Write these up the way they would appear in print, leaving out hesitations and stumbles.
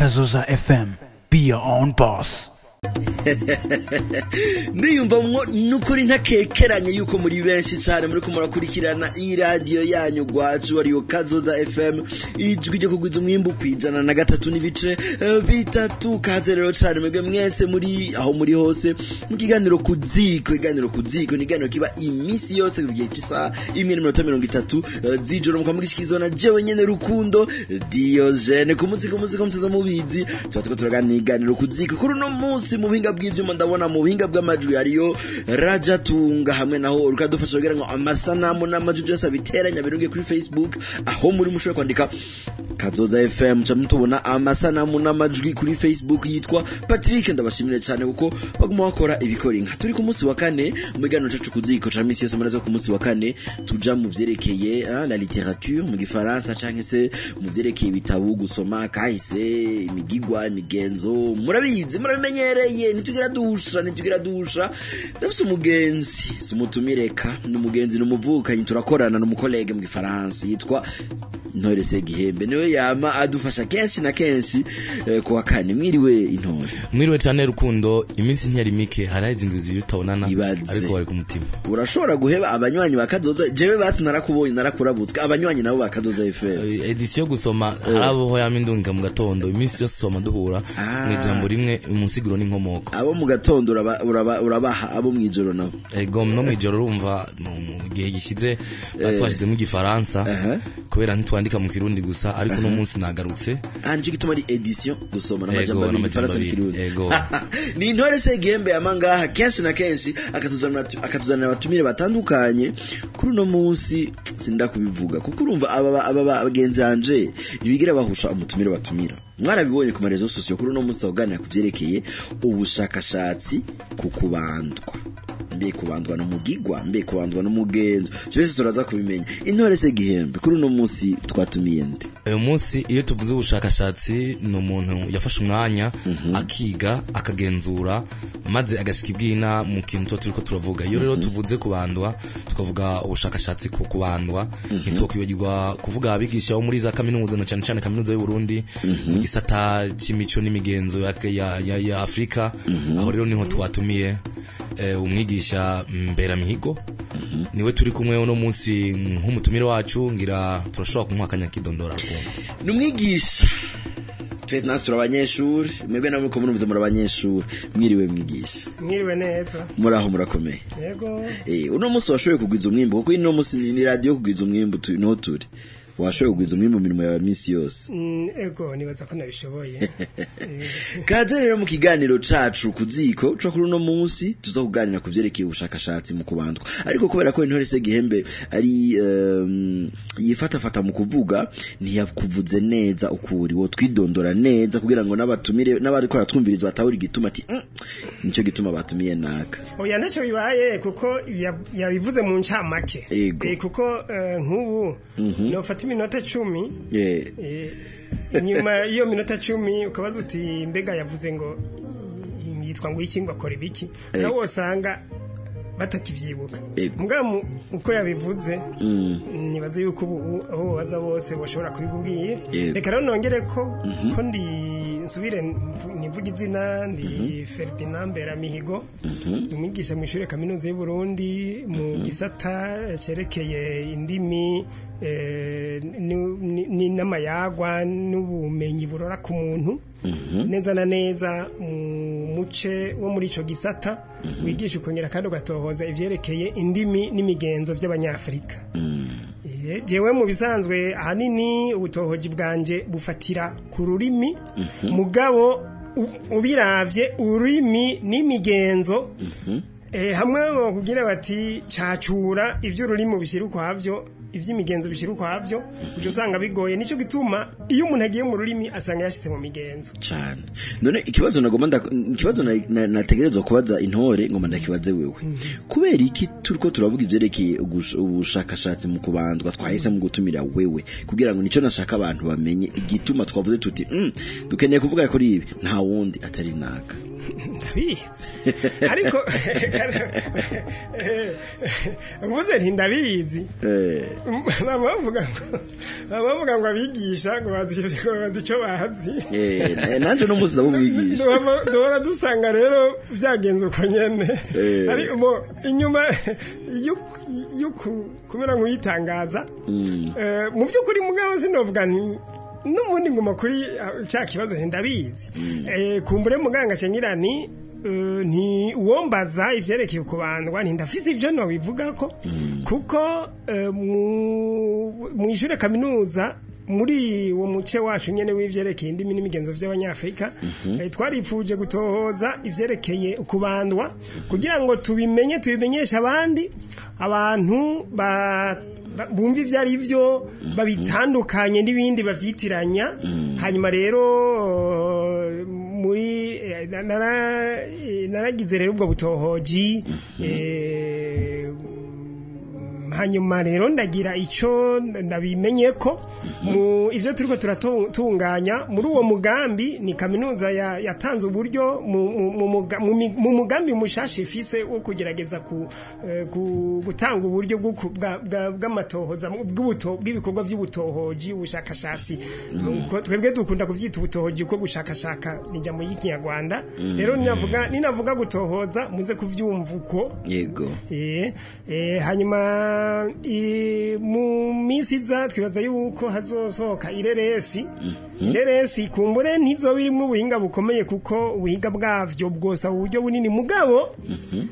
Kazoza FM. Be your own boss. Ndiyumva mwo nukuri ntakekeranye yuko muri benshi cyane muri murakurikirana iyi radiyo yanyu gwacu, ariyo Kazoza FM, ijwi ryo kugwiza umwimbu 103.3. Kaze rero cyane mwebwe mwese muri aho muri hose mu kiganiro Kuziko. Ikiganiro Kuziko ni ikiganiro kiba iminsi yose ku gihe cy'isaha 1:30 z'ijoro, mukamugishikirizwa na jewe nyene Rukundo Diogene. Ku munsi ku munsi ko mutaza mubizi, tuba turiko turaganira ikiganiro Kuziko. Kuri uno munsi mu buhinga bw'ivyuma, ndabona mu buhinga bw'amajwi hariyo Rajatunga, hamwe naho rukadufasha kugira ngo amasanamu n'amajwi byose abiteranya birunge kuri Facebook, aho muri mushobora kwandika Kazoza FM ca mutubona amasanamu n'amajwi kuri Facebook, yitwa Patrick. Ndabashimire cyane kuko baguma bakora ibikora inka. Turi ku munsi wa kane mu kiganiro cacu Kuziko ca misi yose. Muraza ku munsi wa kane tuja mu vyerekeye la littérature mu gifaransa, canke se mu vyerekeye ibitabo, gusoma kahise, imigigwa, imigenzo. Murabizi, murabimenyereye, ntitugira dusha, ntitugira dusha. Ndafise umugenzi, si umutumireka, ni umugenzi, ni umuvukanyi, turakorana, ni umu collègue mu gifaransa, yitwa Ntore Segihembe, niwe yama adufasha kenshi na kenshi kuwa kane. Mwiriwe, Intore. Mwiriwe cyane, Rukundo. Iminsi ntiyari mike, haraheze indwi 2 tutabonana. Ibaze. Ariko bari ku mutima. Urashobora guheba abanywanyi ba Kazoza? Jewe basi narakubonye, narakurabutswe. Abanywanyi nabo ba Kazoza FM? Édition yo gusoma, harabaho yama indunga mu gatondo, iminsi yose soma duhura mu ijambo rimwe mu nsiguro n'inkomoko. Abo mu gatondo urabaha, abo mw'ijoro nabo? Ego, no mw'ijoro urumva mu gihe gishize batwashizemo igifaransa kubera ntitwandika mu kirundi gusa, ariko uno munsi nagarutse. Ah, nico gituma ari édition gusoma n'amajambo Ego, abiri, n'amajambo igifaransa abiri. n'ikirundi. Ego. Ni Intore Segihembe yamangaha kenshi na kenshi akatuzanira abatumire batandukanye. Kuri uno munsi sinda kubivuga kuko urumva aba bagenzi banje ntibigira bahusha umutumire batumira, mwarabibonye ku ma réseaux sociaux. Kuri uno munsi aganira ku vyerekeye ubushakashatsi ku kubandwa. Mbe kubandwa n'umugigwa, mbe kubandwa n'umugenzo, byose turaza kubimenya. Intore Segihembe, kuri uno munsi twatumiye nde? Uyu munsi iyo tuvuze ubushakashatsi, ni umuntu yafashe umwanya akiga, akagenzura, maze agashika ibwina mu kintu tuba turiko turavuga. Iyo rero tuvuze kubandwa, tukavuga ubushakashatsi ku kubandwa, ntitwokwibagirwa kuvuga abigisha bo muri za kaminuza, na cane cane Kaminuza y'u Burundi mu gisata c'imico n'imigenzo ya Afrika. Aho rero niho twatumiye umwigisha Mberamihigo, niwe turi kumwe uno munsi nk'umutumire wacu. Ngira turashobora kumuha akanya kidondora, Rukundo. Ni umwigisha, twe natwe turi abanyeshuri, mwebwe namwe ko murumviza muri abanyeshuri. Mwiriwe, mwigisha. Mwiriwe neza. Muraho, murakomeye? Yego. Uno munsi washoboye kugwiza umwimbu, kuko ino munsi ni radio kugwiza umwimbu, niho turi. Washoboye kugwiza umwimbu mu mirimo yawe minsi yose? Ego, nibaza ko nabishoboye. Kaze rero mu kiganiro cacu Kuziko co kuri uno munsi, tuza kuganira ku vyerekeye ubushakashatsi mu kubandwa. Ariko kubera ko Intore Segihembe ari yifatafata mu kuvuga, ntiyakuvuze neza ukuri, wo twidondora neza kugira ngo n'abatumire n'abariko baratwumviriza batahura igituma ati nico gituma batumiye naka. Oya, ntacyo bibaye kuko yabivuze mu ncamake. Ego. Kuko nk'ubu nofata iminota 10, inyuma y'iyo minota 10 ukabaza uti mbega yavuze ngo yitwa ngo iki, ngo akora ibiki, nawe usanga batakivyibuka. Mugabo uko yabivuze, nibaze yuko ubu abo baza bose bashobora kubikubwira. Reka rero nongere ko ndi nsubire nivuga izina: ndi Ferdinand Mberamihigo, umwigisha mu ishure Kaminuza y'u Burundi mu gisata cerekeye indimi n'amayagwa n'ubumenyi burora ku muntu, neza na neza mu muce wo muri ico gisata wigisha ukongera kandi ugatohoza ivyerekeye indimi n'imigenzo vy'abanyafrika. Jewe mu bisanzwe ahanini ubutohoji bwanje bufatira ku rurimi, mugabo ubiravye ururimi n'imigenzo, hamwe kugira bati cacura ivy'ururimi ubishyira ukwavyo, ivy'imigenzo bishyira ukwavyo, uca usanga bigoye. Nico gituma iyo umuntu agiye mu rurimi asanga yashitse mu migenzo. Cane. None ikibazo nagomba ikibazo nategerezwa kubaza Intore, ngomba ndakibaze wewe: kubera iki turiko turavuga ivyerekeye ubushakashatsi mu kubandwa twahise mu gutumira wewe? Kugira ngo nico nashaka abantu bamenye igituma twavuze tuti dukeneye kuvuga kuri ibi, nta wundi atari naka. Ndabizi, ariko mvuze nti ndabizi, baba bavuga ngo abigisha ngo bazi icyo bazi. Nanje no munsi ndabumwigisha. Duhora dusanga rero byagenze uko nyene. Ariko inyuma yo kumera nk'uyitangaza, mu by'ukuri mugabo sinovuga nti n'ubundi nguma kuri cya kibazo nti ndabizi. Kumbure muganga cengira ni nti uwombaza ivyerekeye ukubandwa nti ndafise ivyo nobivugako, kuko mw'ishure kaminuza, muri uwo muce wacu nyene w'ivyerekeye indimi n'imigenzo vy'Abanyafrika, twarifuje gutohoza ivyerekeye ukubandwa kugira ngo tubimenye, tubimenyeshe abandi abantu bumva ivyo ari byo, babitandukanye n'ibindi bavyitiranya. Hanyuma rero muri naragize rero ubwo butohoji, hanyuma rero ndagira ico ndabimenye ko mu ivyo turiko turatunganya muri uwo mugambi. Ni kaminuza yatanze uburyo mu mugambi mushasha ifise wo kugerageza gutanga uburyo bw'amatohoza bw'ibikorwa by'ubutohoji, ubushakashatsi. Uko twebwe dukunda kuvyita ubutohoji, kuko gushakashaka ni ijambo y'Ikinyarwanda. Rero ninavuga gutohoza muze kuvyumva uko. Hanyuma mu minsi iza twibaza yuko hazosohoka ireresi. Ireresi kumbure ntizoba irimwo ubuhinga bukomeye, kuko ubuhinga bwavyo bwosaba uburyo bunini, mugabo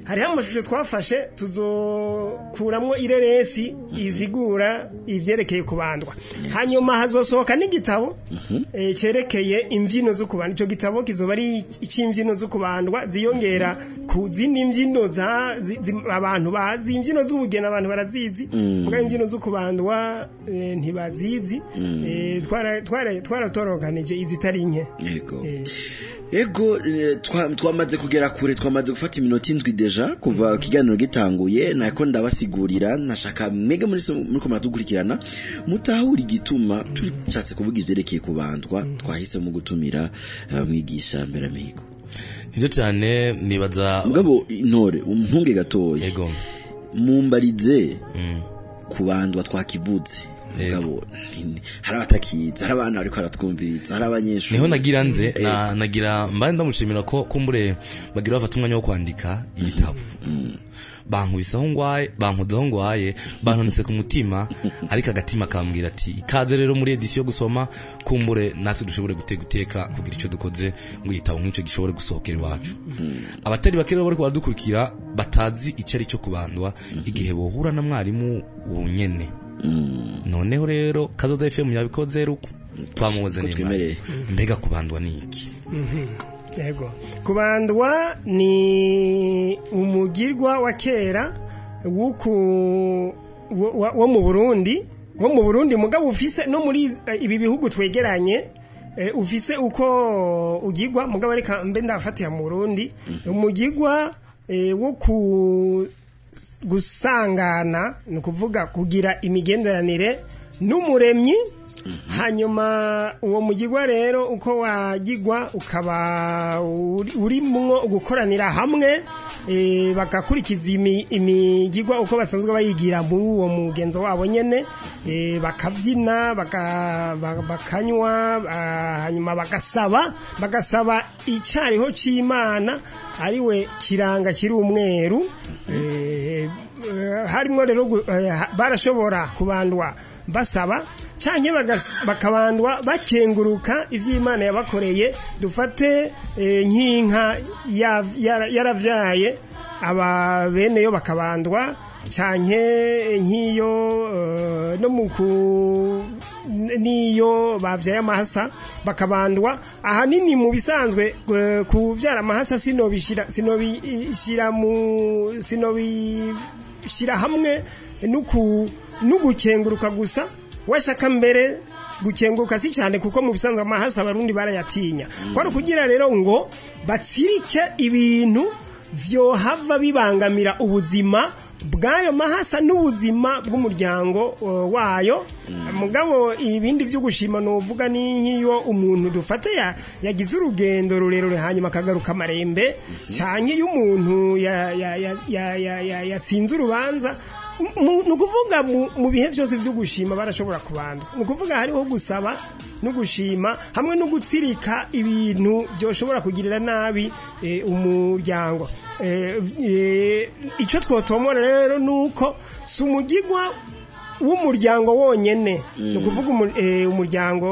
hariho amashusho twafashe, tuzokuramwo ireresi izigura ivyerekeye kubandwa. Hanyuma hazosohoka n'igitabo cerekeye imvyino zo kubandwa. Ico gitabo kizoba ari ic'imvyino zo kubandwa ziyongera ku zindi mvyino abantu bazi. Imvyino z'ubugeni abantu barazizi, mugabo imvyino zo kubandwa ntibazizi. Twaratorokanije izitari nke. Ego, twamaze kugera kure, twamaze gufata iminota 7 déjà kuva ikiganiro gitanguye. Nako ndabasigurira, nashaka mwege muri ko muradukurikirana mutahura igituma turishatse kuvuga ivyerekeye kubandwa, twahisemo gutumira mwigisha Mberamihigo. Nibyo cyane, nibaza. Mugabo intore umpunge gatoya. Yego. Mumbarize kubandwa twakivuze. Mugabo hari abatakizi, hari abana bariko baratwumviriza, hari abanyeshuri. Niho nagira nze nagira mbaye ndamushimira ko kumbure bagira bafata umwanya wo kwandika ibitabo. Bankubisaho ngwaye, bankozaho ngwaye, bantonetse ku mutima, ariko agatima kambwira ati ikaze rero muri édition yo gusoma, kumbure natwe dushobore gutega iteka kugira ico dukoze ngo igitabo nk'ico gishobore gusohokera iwacu. Abatari bake rero bariko baradukurikira batazi ico ari cyo kubandwa, igihe bohura na mwarimu ubunyene. Noneho rero Kazoza FM yabikoze ruko twamuzaniye. Ko twemereye. Mbega kubandwa ni iki? Yego, kubandwa ni umugirwa wa kera wo mu Burundi, mugabo ufise no muri ibi bihugu twegeranye, ufise uko ugirwa. Mugabo reka mbe ndafatira mu Burundi umugirwa wo ku gusangana, ni ukuvuga kugira imigenderanire n'umuremyi. Hanyuma uwo mugirwa rero uko wagirwa ukaba urimwo gukoranira hamwe, bagakurikiza imigirwa uko basanzwe bayigira muri uwo mugenzo wabo nyene, bakabyina, bakanywa, hanyuma bagasaba icariho c'Imana ariwe kiranga kiri umweru. Harimwo rero barashobora kubandwa basaba canke bakabandwa bakenguruka ivy'Imana yabakoreye. Dufate nk'inka yaravyaye, aba beneyo bakabandwa, canke nk'iyo no mu niyo bavyaye amahasa bakabandwa. Ahanini mu bisanzwe kuvyara amahasa sinobishira hamwe nugukenguruka gusa. Washaka mbere gukenguruka si cyane, kuko mu bisanzwe amahasa Abarundi barayatinya. Kwari kugira rero ngo batsirike ibintu. vyohava bibangamira ubuzima bw'ayo mahasa n'ubuzima bw'umuryango wayo. Mugabo ibindi vyo gushima novuga ni nk'iyo umuntu dufate yagize urugendo rurerure hanyuma akagaruka amarembe, canke iyo umuntu yatsinze urubanza. Ni ukuvuga mu bihe byose byo gushima barashobora kubandwa. Ni ukuvuga hariho gusaba no gushima hamwe no gutsirika ibintu byoshobora kugirira nabi umuryango. Icyo twotomora rero nuko si umugigwa w'umuryango wonyene, ni ukuvuga umuryango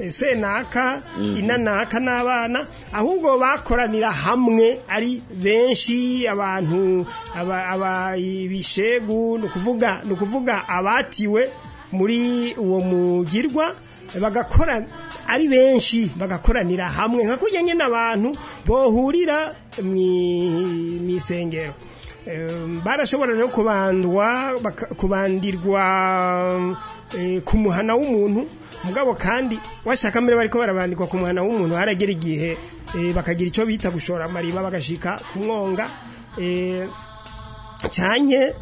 senaka inanaka n'abana, ahubwo bakoranira hamwe ari benshi, abantu aba ibishegu, ni ukuvuga abatiwe muri uwo mugirwa bagakora ari benshi, bagakoranira hamwe nka kurya nyene abantu bohurira mw'isengero. Barashobora rero kubandwa, kubandirwa ku muhana w'umuntu. Mugabo kandi washaka mbere bariko barabandikwa ku muhana w'umuntu, haragera igihe bakagira ico bita gushora amariba, bagashika ku mwonga, canke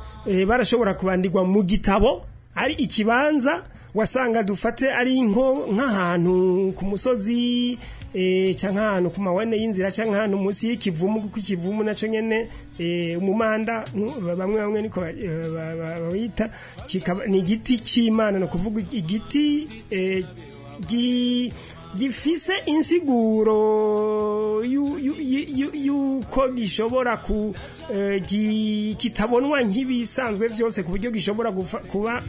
barashobora kubandirwa mu gitabo, ari ikibanza wasanga dufate ari nk'ahantu ku musozi, canke ahantu ku mawane y'inzira, canke ahantu munsi y'ikivumu, kuko ikivumu naco nyene umumanda bamwe niko babita, ni igiti c'Imana, no kuvuga igiti gifise insiguro yuko gishobora ku kitabonwa nk'ibisanzwe vyose, ku buryo gishobora kuba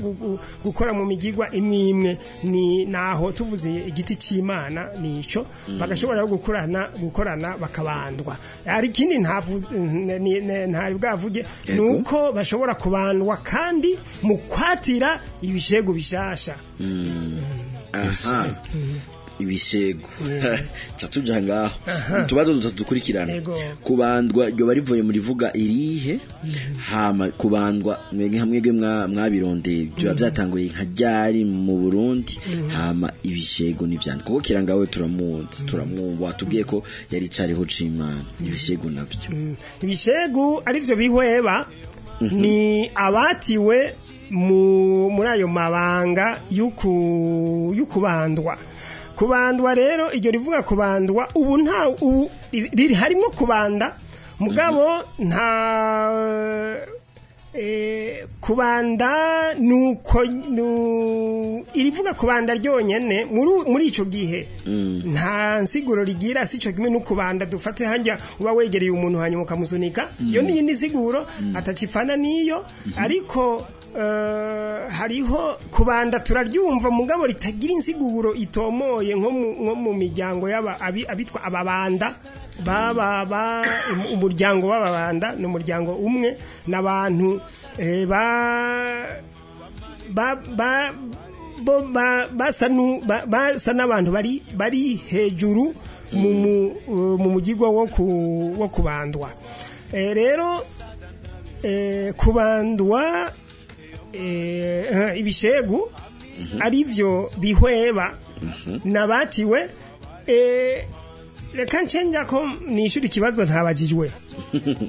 gukora mu migigwa imwe. Ni naho tuvuze igiti c'Imana nico bagashobora gukorana bakabandwa. Hari ikindi ntari bwavuge, nuko bashobora kubandwa kandi mu kwatira ibishego bishasha. Aha. Ibishego cha tuja ngaho utubazo dukurikirana. Kubandwa ryo barivuye muri vuga irihe? Hama kubandwa mwege hamwege mwabirondeye byo byatanguye nka ryari mu Burundi? Hama ibishego n'ivyandiko, kuko Kirangawe turamuzi turamwumva, tubwiye ko yari cariho c'Imana. Ibishego navyo, ibishego arivyo bihweba, ni abatiwe muri ayo mabanga y'ukubandwa. Kubandwa rero iryo rivuga kubandwa ubu nta ubu riri harimo kubanda, mugabo nta kubanda nuko irivuga kubanda ryonyene muri ico gihe nta nsiguro rigira, sico kimwe no kubanda dufate hanja uba wegereye umuntu hanyuma ukamusunika, iyo ni yindi siguro atacifana niyo. Ariko hariho kubanda turaryumva mugabo ritagira insiguro itomoye, nko mu miryango y'aba abitwa ababanda, baba umuryango w'ababanda ni umuryango umwe n'abantu basa n'abantu bari hejuru mu mugigwa wo kubandwa. Rero kubandwa ibishegu arivyo bihweba nabatiwe. Reka ncenja ko nishuri ikibazo ntabajijwe.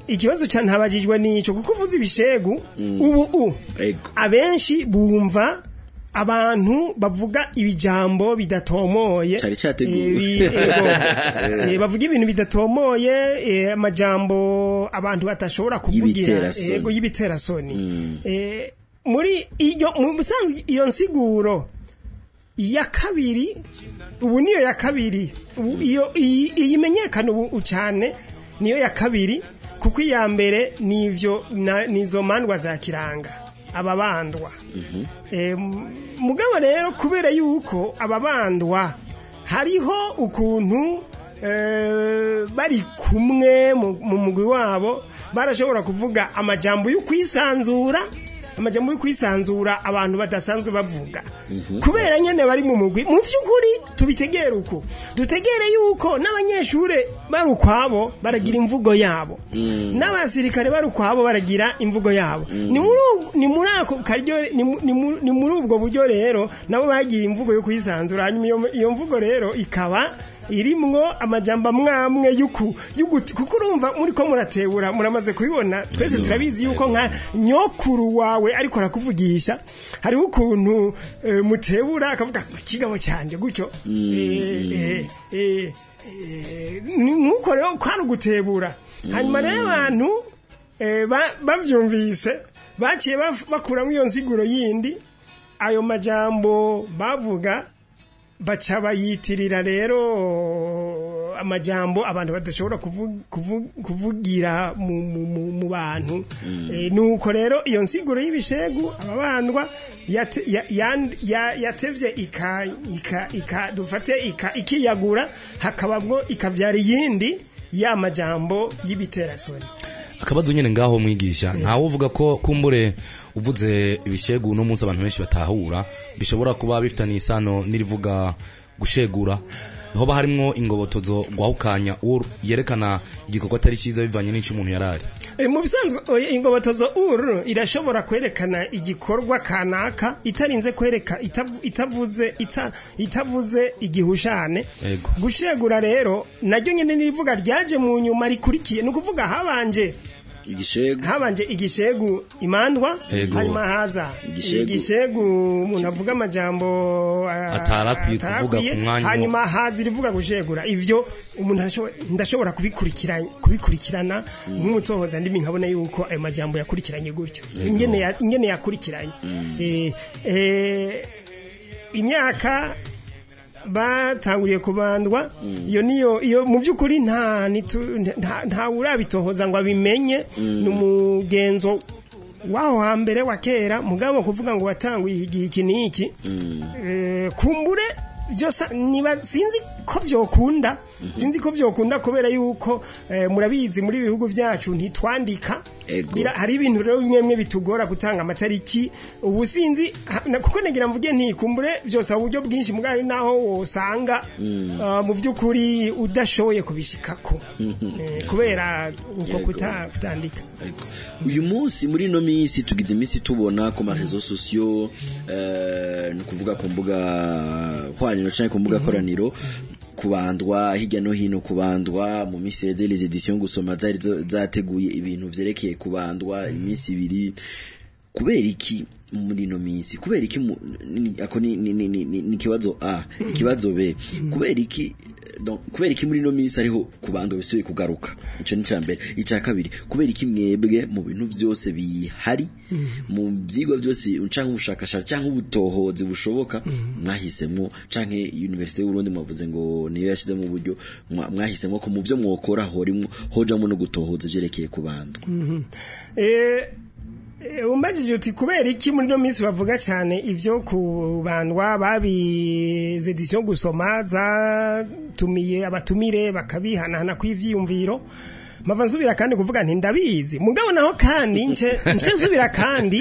Ikibazo ca ntabajijwe nico, kuko uvuze ibishegu ubu abenshi bumva abantu bavuga ibijambo bidatomoye, cari cyateguwe, bavuga ibintu bidatomoye, amajambo abantu batashobora kuvugira, yego y'ibiterasoni. Muri iyo mu busanzwe iyo nsiguro ya kabiri, ubu niyo ya kabiri, iyo iyimenyekana ubu cyane niyo ya kabiri, kuko iya mbere nivyo nizo mandwa za Kiranga ababandwa. Mugabo rero kubera yuko ababandwa hariho ukuntu bari kumwe mu mugwi wabo, barashobora kuvuga amajambo y'ukwisanzura, amajambo y'ukwisanzura abantu badasanzwe bavuga, kubera nyene bari mu mugwi. Mu vy'ukuri tubitegere uko dutegere yuko n'abanyeshure bari ukwabo baragira imvugo yabo, n'abasirikare bari ukwabo baragira imvugo yabo. Ni muri ako karyo, ni muri ubwo buryo rero nabo bagira imvugo yo kwisanzura. Hanyuma iyo mvugo rero ikaba Irimwo amajambo amwamwe yuku yuguti, kuko urumva muri ko muratebura, muramaze kubibona twese, turabizi yuko nka nyokuru wawe ariko arakuvugisha, hariho ukuntu mutebura akavuga kigabo canje gutyo. Ni nkuko rero kwari ugutebura. Hanyuma rero abantu bavyumvise baciye bakuramo iyo nsiguro yindi. Ayo majambo bavuga baca bayitirira rero amajambo abantu badashobora kuvugira mu bantu. Nuko rero iyo nsiguro y'ibishegu ababandwa yatevye ika ika ika dufate ika ikiyagura, hakabamwo ikavyara iyindi ya majambo y'ibiterasoni. Akabazo nyene ngaho, mwigisha, ntawe uvuga ko kumbure uvuze ibishegu uno munsi abantu benshi batahura bishobora kuba bifitanye isano n'irivuga gushegura, hoba harimwo ingobotozo gwahukanya ur yerekana igikorwa atari cyiza bivanye n'ico umuntu yarari? Mu bisanzwe oya, ingobotozo ur irashobora kwerekana igikorwa kanaka itarinze kwereka itavuze igihushane. Gushegura rero naryo nyene n'ivuga ryaje mu nyuma rikurikiye, ni ukuvuga habanje Igishegu. Habanje igishegu imandwa. Hanyuma haza Igishegu. Igishegu umuntu avuga amajambo Atarakwiye kuvuga atarakwiye. ku mwanya. Hanyuma haza irivuga gushegura. Ivyo umuntu ndashobora kubikurikirana nk'umutohoza ndimi, nkabona yuko ayo majambo yakurikiranye gutyo, ingene yakurikiranye. Imyaka batanguriye kubandwa, iyo niyo iyo mu by'ukuri nta urabitohoza ngo abimenye. Ni umugenzo waho hambere wa kera, mugabo kuvuga ngo watanguye igihe iki n'iki, kumbure byose niba sinzi ko byokunda, sinzi ko byokunda kubera yuko murabizi muri bihugu byacu ntitwandika. Hari ibintu rero bimwe bimwe bitugora gutanga amatariki. Ubu sinzi kuko nagira mvuge nti kumbure byose uburyo bwinshi, mugabo naho wosanga mu by'ukuri udashoboye kubishikako kubera uko kutandika. Ego. Uyu munsi, muri ino minsi, tugize iminsi tubona ku ma réseaux sociaux, ni ukuvuga ku mbuga hwaniro canke ku mbuga koraniro, kubandwa hirya no hino, kubandwa. Mu minsi iheze les éditions Gusoma zari zateguye ibintu vyerekeye kubandwa iminsi 2. Kubera iki muri ino minsi, kubera iki ako ni ikibazo A. Ikibazo B, kubera iki, donc kubera iki muri ino minsi ariho kubandwa bisubiye kugaruka? Ico ni mbere. Ica kabiri, kubera iki mwebwe mu bintu vyose bihari, mu vyigwa byose canke ubushakashatsi canke ubutohozi bushoboka, mwahisemwo, canke Université y'u Burundi mwavuze ngo niyo yashizemo uburyo, mwahisemwo ko mu vyo mwokora horimwo hojamwo no gutohoza ivyerekeye kubandwa? Umbajije uti kubera iki muri no minsi bavuga cyane ibyo kubandwa, babize édition Gusoma zatumiye abatumire bakabihanahana kw'ivyiyumviro, mpava nsubira kandi kuvuga nti ndabizi, mugabo naho kandi nce nsubira kandi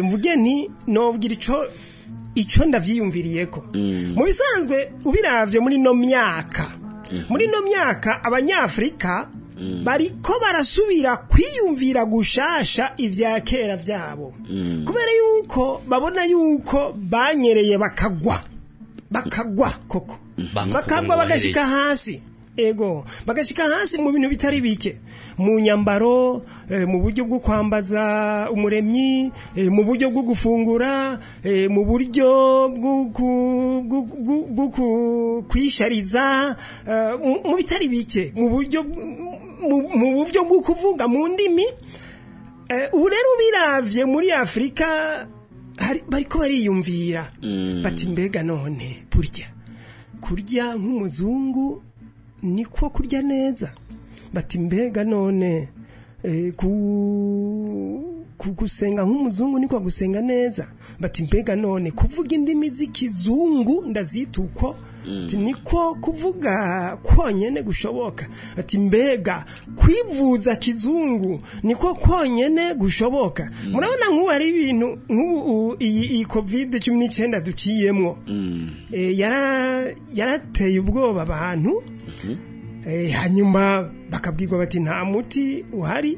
mvuge nti nobwira ico ndavyiyumviriyeko. Mu bisanzwe ubiravye muri no myaka abanyafrika bariko barasubira kwiyumvira gushasha ivya kera vyabo, kubera yuko babona yuko banyereye bakagwa koko. Banga bakagwa kuva mu bagashika hasi, ego, bagashika hasi mu bintu bitari bike, mu nyambaro, mu buryo bwo kwambaza umuremyi, mu buryo bwo gufungura, mu buryo bwo kwishariza, mu bitari bike, mu buryo bwo kuvuga mu ndimi. Ubu rero ubiravye muri Afrika bariko bariyumvira bati mbega none burya kurya nk'umuzungu niko kurya neza? Bati mbega none gusenga nk'umuzungu niko gusenga neza? Bati mbega none kuvuga indimi z'ikizungu, ndazita uko, ati niko kuvuga konyene gushoboka? Ati mbega kwivuza kizungu niko konyene gushoboka? Murabona nk'ubu hari ibintu nk'ubu iyi COVID-19 duciyemwo, yarateye ubwoba abantu. Hanyuma bakabwirwa bati nta muti uhari,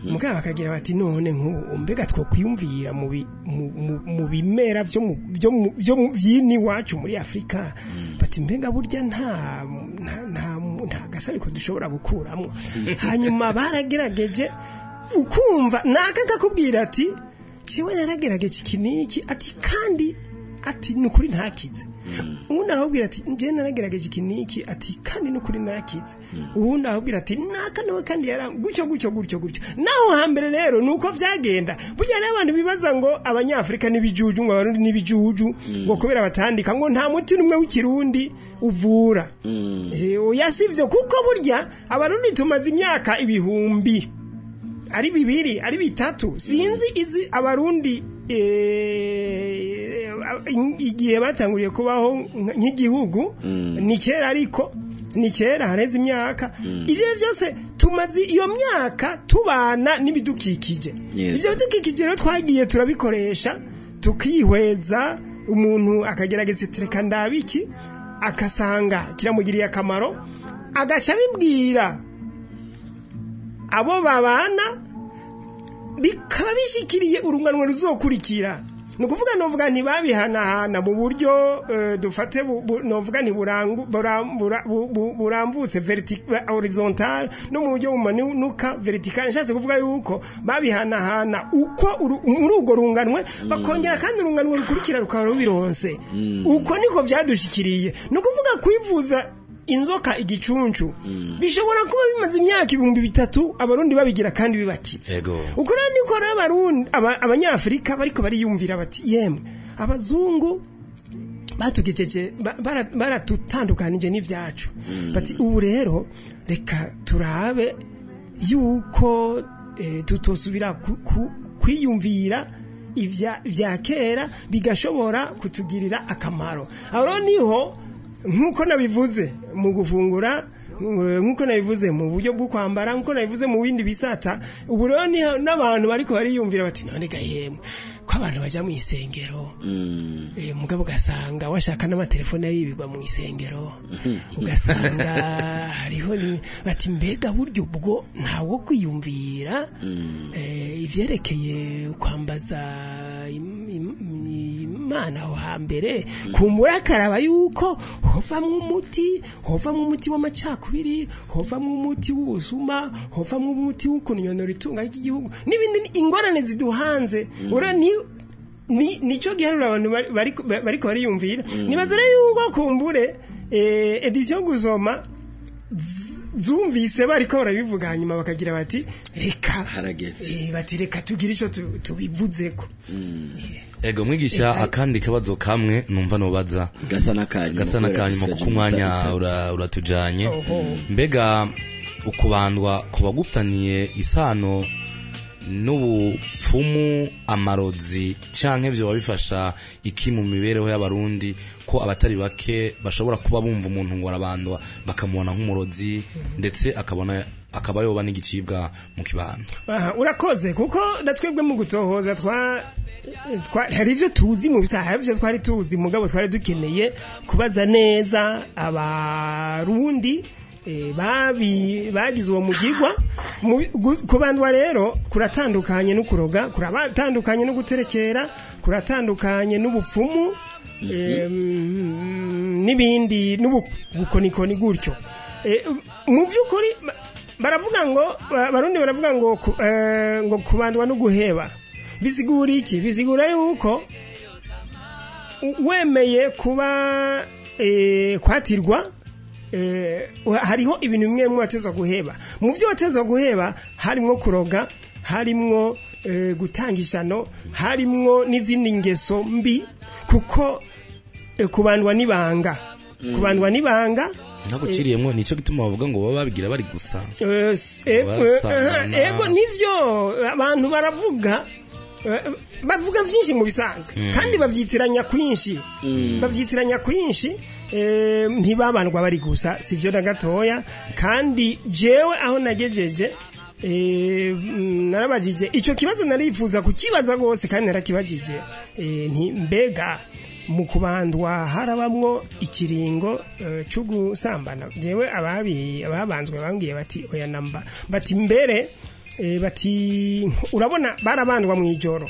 mugabo bakagira bati none nk'ubu mbega twokwiyumvira mu bimera vyo vy'iwacu muri Afrika, bati mbega burya nta gasabiko dushobora gukuramwo. Hanyuma baragerageje, ukumva naka kakubwira ati jewe naragerageje iki n'iki, ati kandi ati nukuri ntakize. Uwundi akubwira ati nje naragerageje iki n'iki, ati kandi nukuri narakize. Uwundi akubwira ati naka nawe kandi yara gutyo gutyo gutyo gutyo. Naho hambere rero nuko vyagenda. Burya n'abantu bibaza ngo abanyafrika n'ibijuju, ngo abarundi n'ibijuju, ngo kubera batandika ngo nta muti n'umwe w'ikirundi uvura. Oya sivyo, kuko burya abarundi tumaze imyaka ibihumbi ari 2 ari 3, sinzi izi abarundi igihe batanguriye kubaho nk'igihugu ni kera, ariko ni kera hareze imyaka. Ivyo byose tumaze iyo myaka tubana n'ibidukikije. Ivyo bidukikije rero twagiye turabikoresha tukihweza, umuntu akagerageza tereka ndabiki, akasanga kiramugiriye akamaro, agaca bibwira abo babana, bikaba bishikiriye urunganwe ruzokurikira. Ni ukuvuga novuga ntibabihanahana mu buryo dufate novuga ntiburamvutse horizontal no mu buryo bumanuka vertical. Nshatse kuvuga yuko babihanahana uko muri urwo runganwe, bakongera kandi urunganwe rukurikira rukaba rubironse. Uko niko vyadushikiriye. Ni ukuvuga kwivuza inzoka igicuncu bishobora kuba bimaze imyaka 3000 abarundi babigira kandi bibakize. Uko rero niko abarundi abanyafrika bariko bariyumvira bati yemwe abazungu batugejeje baratutandukanije n'ivyacu, bati ubu rero reka turabe yuko tutosubira kwiyumvira ivya kera bigashobora kutugirira akamaro. Aho niho nkuko nabivuze mu gufungura, nkuko nabivuze mu buryo bwo kwambara, nkuko nabivuze mu bindi bisata, ubu rero n'abantu bariko bariyumvira bati none gahemwe ko abantu baja mu isengero, mugabo ugasanga washaka n'amatelefone yibigwa mu isengero, ugasanga hariho bati mbega buryo bwo ntawo kwiyumvira ivyerekeye kwambaza Imana aho hambere, kumbura karaba yuko hovamwo umuti, hovamwo umuti w'amacakubiri, hovamwo umuti w'ubusuma, hovamwo umuti w'ukunyonora itunga ry'igihugu n'ibindi ingorane ziduhanze. Ura ni nico giharura abantu bariko bariyumvira. Nibaza rero yuko kumbure edition gusoma zumvise bariko barabivuga, hanyuma bakagira bati reka harageze, bati reka tugire ico tubivuzeko. Ego mwigisha, akandi kabazo kamwe numva nobaza gasa nakanyuma kuko umwanya uratujanye. Mbega ukubandwa kubagufitaniye isano n'ubupfumu, amarozi canke byo babifasha iki mu mibereho y'abarundi, ko abatari bake bashobora kuba bumva umuntu ngo arabandwa bakamubona nk'umurozi, ndetse akabona akaba yoba n'igicibwa mu kibano? Aha, urakoze, kuko natwebwe mu gutohoza hari ivyo tuzi mu bisaha, hari ivyo twari tuzi mugabo twari dukeneye kubaza neza abarundi bagize uwo mugigwa. Kubandwa rero kuratandukanye no kuroga, kuratandukanye no guterekera, kuratandukanye n'ubupfumu, n'ibindi n'ubukonikoni gutyo. Mu vy'ukuri baravuga ngo abarundi baravuga ngo ngo kubandwa no guheba. Bisigura iki? Bisigura yuko wemeye kuba kwatirwa, hariho ibintu bimwe bimwe watezwa guheba. Mu vyo watezwa guheba harimwo kuroga, harimwo gutanga ishano, harimwo n'izindi ngeso mbi, kuko kubandwa n'ibanga, kubandwa n'ibanga ntaguciriyemwo. Nico gituma bavuga ngo baba babigira bari gusa. Ego nivyo abantu baravuga, bavuga vyinshi mu bisanzwe, kandi bavyitiranya kwinshi, bavyitiranya kwinshi. Ntibabandwa bari gusa, sivyo na gatoya. Kandi jewe aho nagejeje narabajije ico kibazo, narifuza kukibaza gose kandi narakibajije, nti mbega Mu kubandwa harabamwo ikiringo cyo gusambana. Jewe ababanzwe bambwiye bati oya namba, bati mbere bati urabona barabandwa mu ijoro,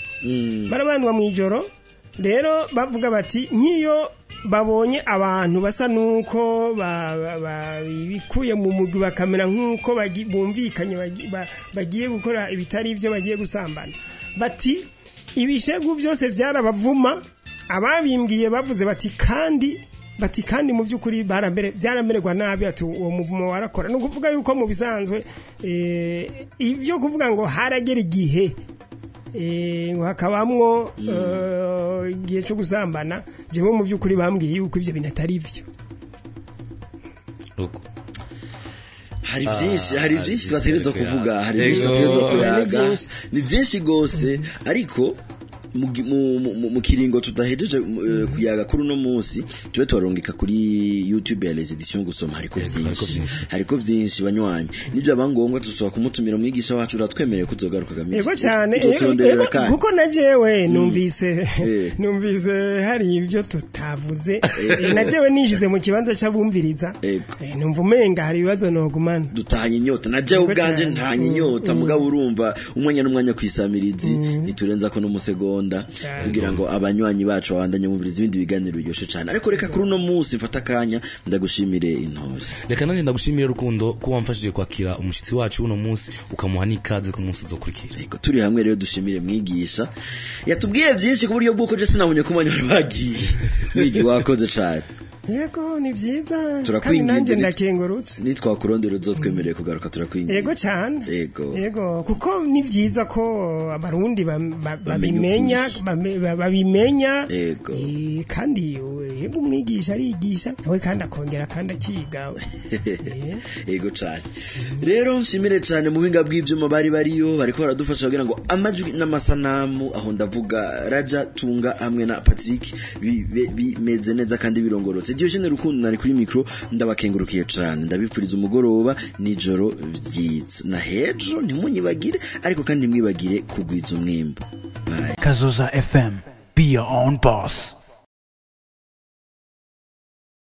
barabandwa mu ijoro. Rero bavuga bati nk'iyo babonye abantu basa nuko bikuye mu mugwi bakamera nk'uko bumvikanye bagiye gukora ibitari ibyo, bagiye gusambana, bati ibishegu byose byarabavuma. Ababimbwiye bavuze bati kandi mu by'ukuri byaramererwa nabi, ati uwo muvumo warakora. Ni ukuvuga yuko mu bisanzwe ibyo kuvuga ngo haragera igihe hakabamwo igihe cyo gusambana, jewe mu by'ukuri bambwiye yuko ibyo bintu atari byo. Hari byinshi, hari byinshi twategerezwa kuvuga, hari byinshi twategerezwa kuyaga, ni byinshi gose, ariko mu kiringo tudahejeje kuyaga kuri uno munsi, tube tubarungika kuri YouTube ya Les Editions gusoma. Hariko byinshi, hariko byinshi banywanyi, nibyo abangombwa tusoba kumutumira umwigisha wacu. Uratwemereye kuzogaruka gamije? Yego cyane, kuko na jewe numvise hari ibyo tutavuze, na jewe nishize mu kibanza c'abumviriza, numva umenga hari ibibazo nogumana. Dutahanye inyota, na jewe ubwanje ntanye inyota, mugabo urumva umwanya n'umwanya kwisamirizi niturenza ko n'umusegonda kugira ngo abanywanyi bacu babandanye bumviriza ibindi biganiro biryoshe cyane. Ariko reka kuri uno munsi mfata akanya ndagushimire Intore. Reka nanjye ndagushimire Rukundo ko wamfashije kwakira umushitsi wacu uno munsi, ukamuha n'ikaze ku munsi uzokurikira. Yego, turi hamwe rero dushimire mwigisha, yatubwiye byinshi ku buryo bw'uko je sinabonye ko umwanya wari wagiye. Mwigi wakoze cyane. Yego, ni vyiza, kandi nanje ndakengurutse. Nitwakurondera uzotwemereye kugaruka, turakwinginze. Yego cyane. Yego, kuko ni vyiza ko abarundi babimenya, babimenya. Kandi yego umwigisha arigisha nawe kandi akongera kandi akiga. Yego cyane. Rero nshimire cyane mu buhinga bw'ivyuma bari bariyo bariko baradufasha kugira ngo amajwi n'amasanamu, aho ndavuga Raja Tunga hamwe na Patrick, bimeze neza kandi birongorotse. Diogene Rukundo nari kuri micro, ndabakengurukiye cyane, ndabipfuriza umugoroba nijoro vyiza na hejo ntimunyibagire, ariko kandi mwibagire kugwiza umwimbo. Bye. Kazoza FM, be your own boss.